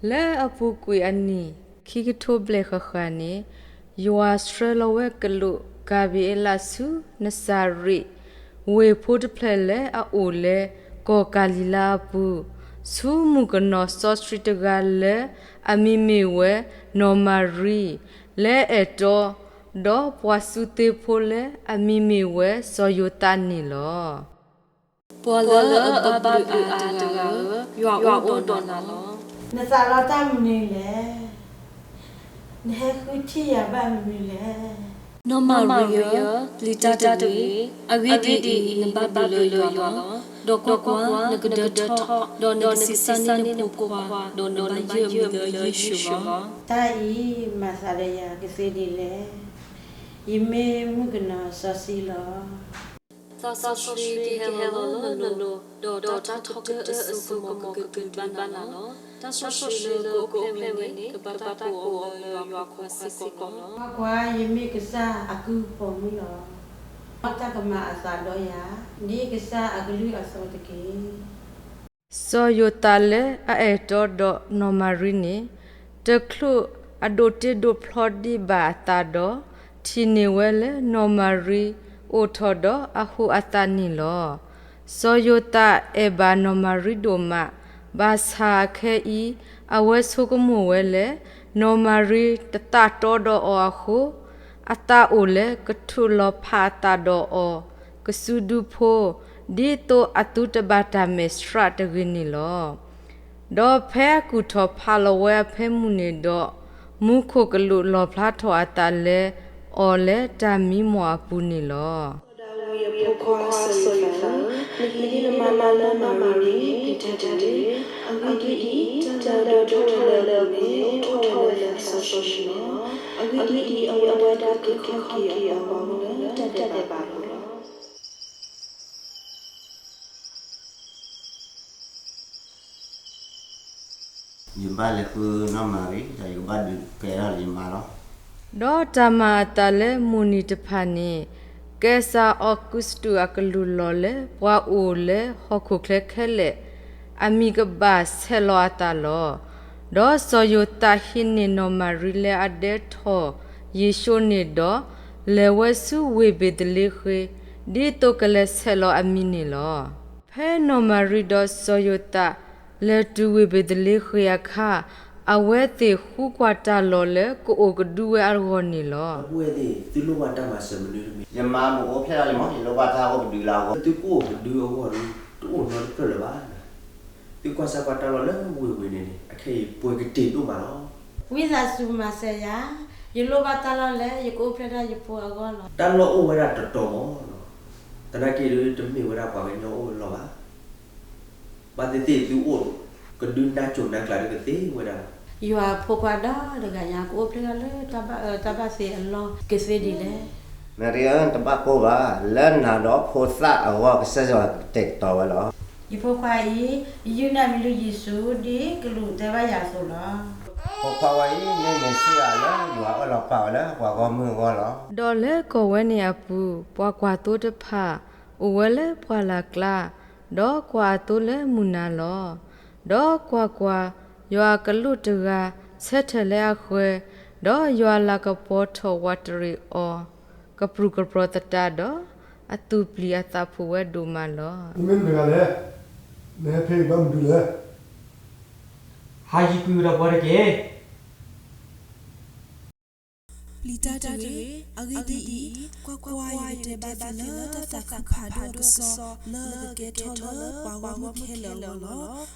လၢအပူၤကွံာ်အနံၣ်ခံကထိဘျဲၣ်ဃၣ်ဃၣ်န့ၣ်, ယွၤဆှၢလီၤဝဲကလူးကၤဘံၤအ့လးဆူ နစၤရ့း ဝ့ၢ်ဖိတဖျၢၣ်လၢအအိၣ်လၢကီၢ်ကၤလံၤလါအပူၤ, ဆူမုၣ်ကနီၤစီဆှံတဂၤလၢအမံၤမ့ၢ်ဝဲနီၢ်မၤရံ, လၢအဲၣ်တီ, ဒီးပှၤစူးသ့ဖိလၢအမံၤမ့ၢ်ဝဲစီၤယိၤသးန့ၣ်လီၤ. ပှၤလၢအဘၣ်ဘျုးအါတဂၤဧၢ, ယွၤအိၣ်ဒီးနၤလီၤ. နသးလီတၢ်မနုၤလဲၣ်. နဟဲဃုထံၣ်ယၤဘၣ်မနုၤလဲၣ်. နီၢ်မၤရံဧၢ, ပျံၤတၢ်တဂ့ၤ. အဂ့ၢ်ဒ်အံၤ, နဘၣ်ဘျုးလၢယွၤလီၤ. ဒီးကွၢ်ကွၢ်, နကဒၢထီၣ်, ဒီးနကဆံးစၢ်န့ၢ်နဖိခွါ, ဒီးနဘၣ်ယုၢ်အမံၤလၢယ့ၣ်ၡူးလီၤ. တၢ်အံၤမၤသးဒီးယၤကသ့ဒ်လဲၣ်. ယမ့ၢ်မုၣ်ကနီၤစီဆှံလီၤ. သးစီဆှံကဟဲလီၤလၢနလိၤ, ဒီးတၢ်ထီကတၢၢ်အစိကမီၤကကတုၤဘၣ်နၤလီၤ. တၢ်စီဆှံလၢကအိၣ်ဖျဲၣ်ဝဲန့ၣ်, ကဘၣ်တၢ်ကိးအီၤလၢယွၤဖိခွါစ့ၢ်ကီးလီၤ. ကွၢ်ကွၢ်, ယမ့ၢ်ကစၢ်အကုၢ်ပိာ်မုၣ်လီၤ. တၢ်ကမၤအသးဒီးယၤ, ဒ်ကစၢ်အကလုၢ်အသီတက့ၢ်. စီၤယိၤသးလၢအအဲၣ်တီဒီးနီၢ်မၤရံန့ၣ်, တချုးအဒိးတ့ဒိးဖျီဒံးဘၣ်အသးဒီး, ထံၣ်န့ၢ်ဝဲလၢနီၢ်မၤရံအိၣ်ထီၣ်ဒီးအဟူးအသးန့ၣ်လီၤ. စီၤယိၤသးအဲၣ်ဘၣ်နီၢ်မၤရံဒိၣ်မး, ဘၣ်ဆၣ်အခဲအံၤ အဝဲဆိကမိၣ်ဝဲလၢ နီၢ်မၤရံတသးတီဒီးအီၤအဃိ, အသးအိၣ်လၢကထုးလီၤဖးအသးဒီးအီၤ ကစုဒုဖိ, ဒ်သိးအသုတဘၣ်တၢ်မဲာ်ဆှးတဂ့ၤန့ၣ်လီၤ. ဒီးဖဲအကူၣ်ထီၣ်ဖးလီၤဝဲအဖၢမုၢ်န့ၣ်ဒီး, မူခိၣ်ကလူးလီၣ်ဖျါထီၣ်အသးလၢအီၤလၢတၢ်မံမီၢ်အပူၤန့ၣ်လီၤ. စီၤဒၤဝံးအဖိခွါစီၤယိၤသးဧၢ, နဟံးန့ၢ်နမါလၢနီၢ်မၤရံန့ၣ် ပျံၤတၢ်တဂ့ၤ. အဂ့ၢ်ဒ်အံၤ, တၢ်လၢအဒိးထီၣ်ဝဲလၢအပူၤန့ၣ် အိၣ်ထီၣ်ဝဲလၢသးစီဆှံလီၤ. အဂ့ၢ်ဒ်အံၤ, အဝဲဒၣ်ကက့ၤခီက့ၤအပှၤဂီၢ်မုၢ်လၢတၢ်ဒဲးဘးအပူၤလီၤ. ယဘၣ်လဲၤဃုနီၢ်မၤရံ, ဒီးယကဘၣ်ဒုးကဲထီၣ်လၢယမါလီၤ. ဒီးတၢ်မၤအသးလၢမုၢ်နံၤတဖၣ်န့ၣ်, ကဲစၢ်အီးကူစတူးအကလုၢ်လီၤလၢပှၤအိၣ်လၢဟီၣ်ခိၣ်ချၢခဲလၢာ် အမံၤကဘၣ်ဆဲးလီၤအသးလီၤ. ဒီးစီၤယိၤသးဟံးန့ၢ်နီၢ်မၤရံလၢအဒဲထီၣ်ယ့ၣ်ၡူးန့ၣ်ဒီး, လဲၤဝဲဆူဝ့ၢ်ဘ့ၤသလ့ဃ့, ဒ်သိးကလဲၤဆဲးလီၤအမံၤန့ၣ်လီၤ. ဖဲနီၢ်မၤရံဒီးစီၤယိၤသး လဲၤတုၤဝ့ၢ်ဘ့ၤသလ့ဃ့အခါ, အဝဲသ့ၣ်ဃုကွၢ်တၢ်လီၢ်လၢကအိၣ်ကဒုဝဲအဂီၢ်န့ၣ်လီၤ. အဝဲသ့ၣ် သုလိၣ်ဘၣ်တၢ်မၤစၢၤမနုၤတမံၤ, ယမါမ့ၢ်အိၣ်ဖျဲၣ်ထီၣ်လံမး, ယလိၣ်ဘၣ်တၢ်အိၣ်ကဒုလၢအဂီၢ်, သုကအိၣ်ကဒုအဂီၢ်ဒီး တအိၣ်နီတဖျၢၣ်လၢၤဘၣ်. သုကွၢ်စၢ်ကွၢ်တၢ်လီၢ်လၢဝ့ၢ်ဝ့ၢ်န့ၣ်န့ၣ်, အခဲအံၤပှဲၤကတ့ၢ်ဒိၣ်မးလီၤ. ဝံသးစူၤမၤစၢၤယၤ, ယလိၣ်ဘၣ်တၢ်လီၢ်လၢယကအိၣ်ဖျဲၣ်ထီၣ်ယဖိအဂီၢ်လီၤ. တၢ်လီၢ်အိၣ်ဝဲဒၣ်တတီၤမး, သနာ်က့ဒီး တမ့ၢ်ဝဲဒၣ်ပှၤကညီအိၣ်လီၤဘၣ်. ဘၣ်သ့ၣ်သ့ၣ်သုအိၣ်ကဒုနါစိၤနါကျးဒီးကသ့ဝဲဒၣ်. ယွၤဖိခွါဒီတဂၤညါ ကအိၣ်ဖျဲၣ်ထီၣ်လၢတၢ်ဘၣ်အၢတၢ်ဘၣ်သ့အလီၢ် ကသ့ဒ်လဲၣ်. မၤရံဧၢ, တဘၣ်ကိၢ်ဘၣ်, လၢနၤဒီးဖိသၣ်အဂီၢ် ကစၢ်ယွၤကတဲာ်ကတီၤဝဲလီၤ. ယဖိခွါအံၤ, ယုၢ်နၢ်မံၤလၢယ့ၣ်ၡူး ဒ်ကလူးတဲဘၣ်ယၤအသိးလီၤ. ဖိခွါဝဲအံၤ မ့ၢ်မ့ၣ်ၡံအၤလၢယွၤအၢၣ်လီၤပာ်ဝဲလၢပှၤဂီၢ်မုၢ်အဂီၢ်လီၤ. ဒီးလၢကီၢ်ဝဲန့ၣ်အပူၤ, ပှၤကွၢ်သိတဖၣ် အိၣ်ဝဲလၢပှၢ်လၢ်ကျါ, ဒီးကွၢ်အသိလၢမုၢ်နၤလီၤ. ဒီးကွၢ်ကွၢ်, ယွၤအကလူးတဂၤ ဆၢထၢၣ်လၢအဃၢၤ, ဒီးယွၤအလၤကပီၤထီၣ်ဝးတရံးအီၤ, ကပြုၢ်ကပြီၤသတးဒီး, အသူၣ်ပျံၤအသးဖုးဝဲဒိၣ်မးလီၤ. နမ့ၢ်မတၤတဂၤလဲၣ်. နဟဲဖဲအံၤဘၣ်မနုၤလဲၣ်. ဟးယံၤကွံာ်ဝဲဒီးပှၤတက့ၢ်. ပျံၤတၢ်တဂ့ၤ. အဂ့ၢ်ဒ်အံၤ, ကွၢ်ကွၢ်, ယကတဲဘၣ်သုလၢတၢ်သးခုဖးဒိၣ်အကစီၣ် လၢအကကဲထီၣ်လၢပှၤဂီၢ်မုၢ်ခဲလၢာ်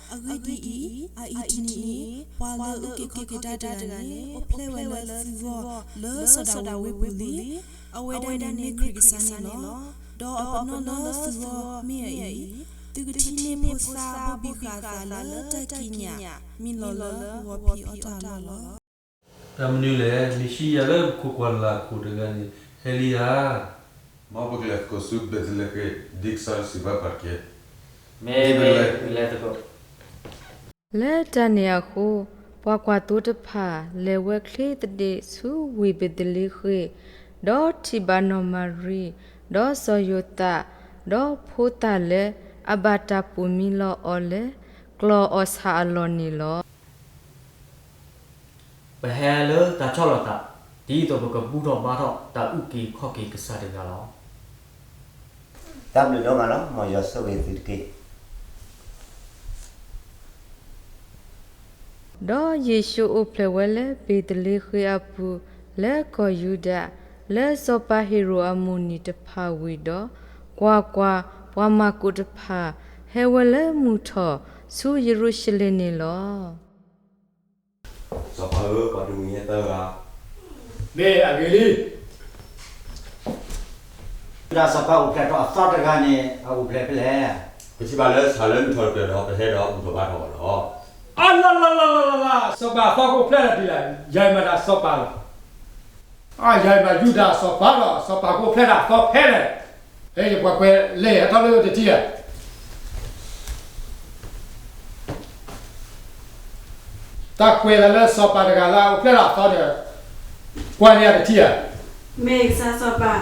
အဂီၢ်လီၤ. အဂ့ၢ်ဒ်အံၤ, အအံၤတနံၤအံၤ, ပှၤလၢအအုၣ်က့ၤခီၣ်က့ၤတၢ်တဂၤန့ၣ် အိၣ်ဖျဲၣ်ဝဲလၢသုဂီၢ်လၢစီၤဒၤဝံးဝ့ၢ်ပူၤလံ. အဝဲဒၣ်န့ၣ်မ့ၢ်ခရံာ်ကစၢ်န့ၣ်လီၤ. ဒီးအပနီၣ်လၢသုဂီၢ်မ့ၢ်အအံၤ, သုကထံၣ်န့ၢ်ဖိသၣ်ဘိၣ်ဘံဃာ်အသးလၢတၢ်ကံးညာ် မံလီၤလၢဂီၤဖံးအီၣ်တၢ်အလီၢ်လီၤ. တၢ်မနုၤလဲၣ်, မ့ၣ်ၡံအၤလၢပခိၣ်ပှၢ်လၢ်ခိၣ်တဂၤန့ၣ် ဟဲလံဧါ. မ်ပကလဲၤသကိးဆူဘ့းလ့ဟ့မ် ဒ်ကစၢ်ယွၤစံးဘၣ်ပှၤတက့ၢ်. မ့ၢ်, မ့ၢ်, ပလဲၤသကိး. လၢတၢ်န့ၣ်အဃိ, ပှၤကွၢ်သိတဖၣ် လဲၤဝဲချ့သဒ့ၣ်ဆူဝ့ၢ်ဘ့းသလ့ဃ့, ဒီးထံၣ်ဘၣ်နီၢ်မၤရံ, ဒီးစီၤယိၤသး, ဒီးဖိသၣ်လၢအဘၣ်တၢ်ပိာ်မံလီၤအီၤလၢ ကျီၢ်အီၣ်ဆၣ်အလီၢ်န့ၣ်လီၤ. ပဟဲလၢတၢ်ဆီၣ်လီၤသး ဒ်သိးပကဘူၣ်ထီၣ်ဘါထီၣ်တၢ်အုၣ်က့ၤခီၣ်က့ၤကစၢ်တဂၤလီၤ. တၢ်ဘျုးဒိၣ်မးလီၤ, မ်ယွၤဆိၣ်ဂ့ၤသုတက့ၢ်. ဒီးယ့ၣ်ၡူးအိၣ်ဖျဲၣ်ဝဲလၢဘ့းသလ့ဃ့အပူၤ လၢကီၢ်ယူဒၤ, လၢစီၤပၤဟ့ၤရိာ်အမုၢ်နံၤတဖၣ်ဝံၤဒီး, ကွၢ်ကွၢ်, ပှၤမၤကိးတဖၣ် ဟဲဝဲလၢမုၢ်ထီၣ်ဆူယရူၤၡလ့ၣ်န့ၣ်လီၤ. စီၤပၤဧၢ, ပှၤတမှံၤဟဲသၢဂၤ, မ့ၢ်အဂ့ၤလံ. ယူဒၤစီၤပၤအိၣ်ဖျဲၣ်ထီၣ်အသီတဂၤန့ၣ် အအိၣ်ဖျဲၣ်ဖဲလဲၣ်. ပထံၣ်ဘၣ်လၢဆၣ်လၢမုၢ်ထီၣ်တဖျၢၣ်ဒီး ပဟဲဒီးဘူၣ်ထီၣ်ဘါထီၣ်အီၤလီၤ. အလီၤလီၤလီၤလီၤလီၤလီၤ, စီၤပၤအသီကအိၣ်ဖျဲၣ်လၢဒ်လဲၣ်, ယၤအံၤမ့ၢ်ဒၣ်စီၤပၤလီၤ. အယၤအံၤမ့ၢ်ယူဒၤစီၤပၤလီၤ, စီၤပၤကအိၣ်ဖျဲၣ်ဒၣ်အသီဖဲလဲၣ်. ဟဲယပှၤကွဲးလဲၤဟဲထီၣ်လၢတထံၣ်ဧါ. တၢ်ကွဲးသးလၢစီၤပၤတဂၤလၢအအိၣ်ဖျဲၣ်ဒၣ်အသီဒီး ကွၢ်န့ၢ်ယၤတထံၣ်ဧါ. မ့ၢ်ကစၢ်စီၤပၤ,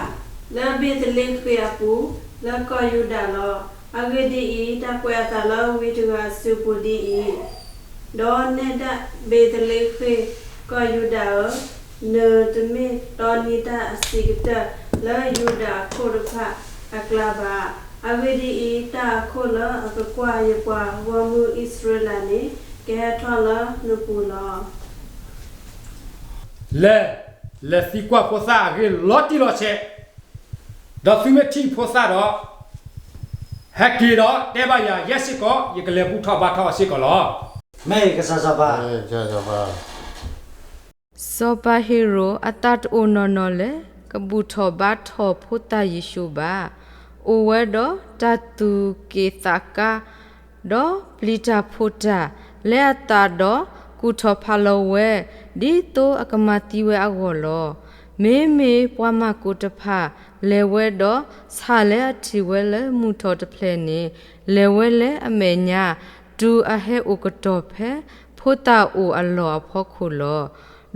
လၢဘ့းသလ့ဃ့အပူၤ, လၢကီၢ်ယူဒၤလီၤ. အဂ့ၢ်ဒ်အံၤ, တၢ်ကွဲးအသးလၢဝံတဂၤအစုပူၤဒ်အံၤ, ဒီးနဲဒၣ်ဘ့းသလ့ဃ့, ကီၢ်ယူဒၤဧၢ, နတမ့ၢ်တီနံၤတၢ်အဆံးကတၢၢ်လၢယူဒၤအခိၣ်တဖၣ်အကျါဘၣ်. အဂ့ၢ်ဒ်အံၤ, တၢ်အခိၣ်လၢအကကွၢ်ယပှၤဂီၢ်မုၢ်အံၣ်စရ့လးန့ၣ် ကဟဲထီၣ်လၢနပူၤလီၤ. လဲၤ, လဲၤသံကွၢ်ဖိသၣ်အဂ့ၢ်လီၤတံၢ်လီၤဆဲး, ဒီးသုမ့ၢ်ထံၣ်ဖိသၣ်ဒီး, ဟဲက့ၤဒီးတဲဘၣ်ယၤယဲစ့ၢ်ကီး, ယကလဲၤဘူၣ်ထီၣ်ဘါထီၣ်အီၤစ့ၢ်ကီးလီၤ. မ့ၢ်ကစၢ်စီၤပၤ. စီၤပၤဟ့ၤရိာ်အသးတအိၣ်နီၢ်နီၢ်လၢ ကဘူၣ်ထီၣ်ဘါထီၣ်ဖိသၣ်ယ့ၣ်ၡူးဘၣ်. အိၣ်ဝဲဒီးတၢ်သူၣ်က့ၣ်သးကါ ဒီးပျံၤတၢ်ဖုးတၢ်လၢအသးဒီး ကူၣ်ထီၣ်ဖးလီၤဝဲ ဒ်သိးအကမၤသံဝဲအဂီၢ်လီၤ. မ့မ့ၢ်ပှၤမၤကိၣ်တဖၣ် လဲၤဝဲဒီးဆၣ်လၢအထံၣ်ဝဲလၢမုၢ်ထီၣ်တဖျၢၣ်န့ၣ် လဲၤဝဲလၢအမဲာ်ညါ တုၤအဟဲအိၣ်ကတီၢ်ဖဲဖိသၣ်အိၣ်အလီၢ်အဖီခိၣ်လီၤ.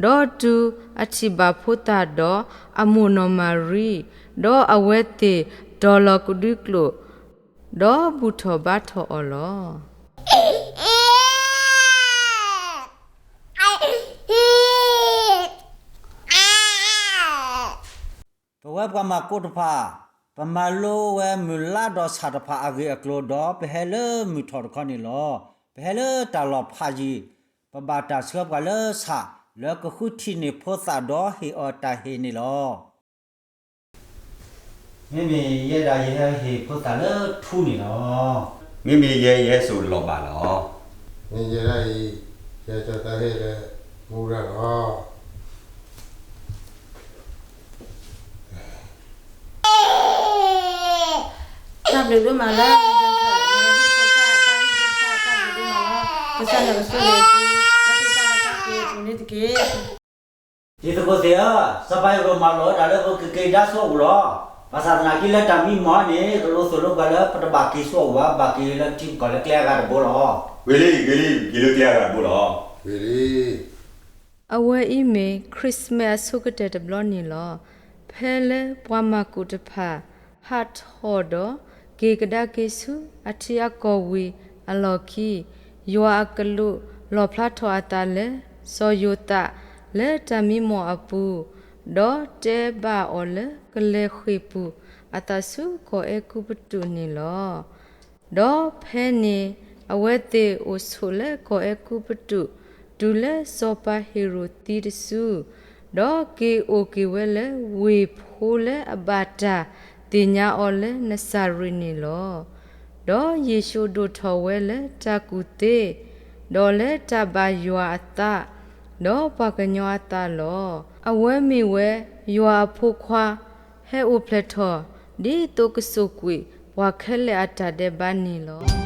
ဒီးတုၤအထံၣ်ဘၣ်ဖိသၣ်ဒီး အမိၢ်နီၢ်မၤရံ, ဒီးအဝဲသ့ၣ်တီၤလီၤကဒွံကျိာ်, ဒီးဘူၣ်ထီၣ်ဘါထီၣ်အီၤလီၤ. ပဝဲပှၤမၤကိၣ်တဖၣ်, ပမၤလိဝဲမုၢ်လါဒီးဆၣ်တဖၣ်အဂ့ၢ်အကျိၤဒီး ပဟဲလၢမုၢ်ထီၣ်တခီန့ၣ်လီၤ. ပဟဲလၢတၢ်လီၢ်ဖးယံၤ, ပဘၣ်တၢ်ဆှၢပှၤလၢဆၣ်လၢကဃုထံၣ်န့ၢ်ဖိသၣ်ဒီးဟ့ၣ်အီၤတၢ်ဟ့ၣ်န့ၣ်လီၤ. မ့မ့ၢ်ယဲဒၣ်ယဟဲဟ့ၣ်ဖိသၣ်လၢထူန့ၣ်လီၤ. မ့မ့ၢ်ယဲယဟဲစိာ်လီၤဘၣ်လီၤ. မ့ၢ်ယဲဒၣ်အံၤ, ယဟဲစိာ်တၢ်ဟ့ၣ်လၢမူရၤလီၤ. တၢ်ဘျုးဒိၣ်မးလၢ ကစၢ်ယွၤကဆိၣ်ဂ့ၤသု, လၢသုတၢ်လဲၤတၢ်က့ၤအပူၤန့ၣ်တက့ၢ်. တံၤသကိးသ့ၣ်ဧၢ, စီၤပၤဟ့ၤရိာ်မၢလီၤဝဲဒၣ်လၢပကက့ၤကဒါဆူအအိၣ်လီၤ. ဘၣ်ဆၣ်သနာ်က့လၢတၢ်မံမီၢ်န့ၣ် ကဒိးသိၣ်လိပှၤလၢပတဘၣ်က့ၤဆူအအိၣ်ဘၣ်, ဘၣ်က့ၤလၢထံကီၢ်လၢကျဲအဂၤတဘိလီၤ. ဂ့ၤလံ, ဂ့ၤလံ, က့ၤလၢကျဲအဂၤတဘိလီၤ. ဂ့ၤလံ. အဝဲအံၤမ့ၢ် Christmas အဆိကတၢၢ်တဘျီန့ၣ်လီၤ. ဖဲလၢပှၤမၤကူးတဖၣ် ဟးထီၣ်ဒီး က့ၤကဒါက့ၤဆူအထံအကီၢ်ဝံၤအလီၢ်ခံ, ယွၤအကလူးလီၣ်ဖျါထီၣ်အသးလၢ စီၤယိၤသးလၢတၢ်မံမီၢ်အပူၤ, ဒီးတဲဘၣ်အီၤလၢကလဲၤဃ့ၢ်ပူၤအသးဆူကီၢ်အဲၤကူပတူးန့ၣ်လီၤ. ဒီးဖဲန့ၣ်အဝဲသ့ၣ်အိၣ်ဆိးလၢကီၢ်အဲၤကူပတူး တုၤလၢစီၤပၤဟ့ၤရိာ်သံတစု, ဒီးက့ၤအိၣ်က့ၤဝဲလၢဝ့ၢ်ဖိလၢအဘၣ်တၢ်သ့ၣ်ညါအီၤလၢနစၤရ့းန့ၣ်လီၤ. ဒီးယ့ၣ်ၡူးဒိၣ်ထီၣ်ဝဲလၢတၢ်ကူၣ်သ့, ဒီးလၢတၢ်ဘၣ်ယွၤအသး, ဒီးပှၤကညီအသးလီၤ. အဝဲမ့ၢ်ဝဲယွၤအဖိခွါ ဟဲအိၣ်ဖျဲၣ်ထီၣ် ဒ်သိးကစိာ်ကွံာ်ပှၤခဲလၢာ်အတၢ်ဒဲးဘးန့ၣ်လီၤ.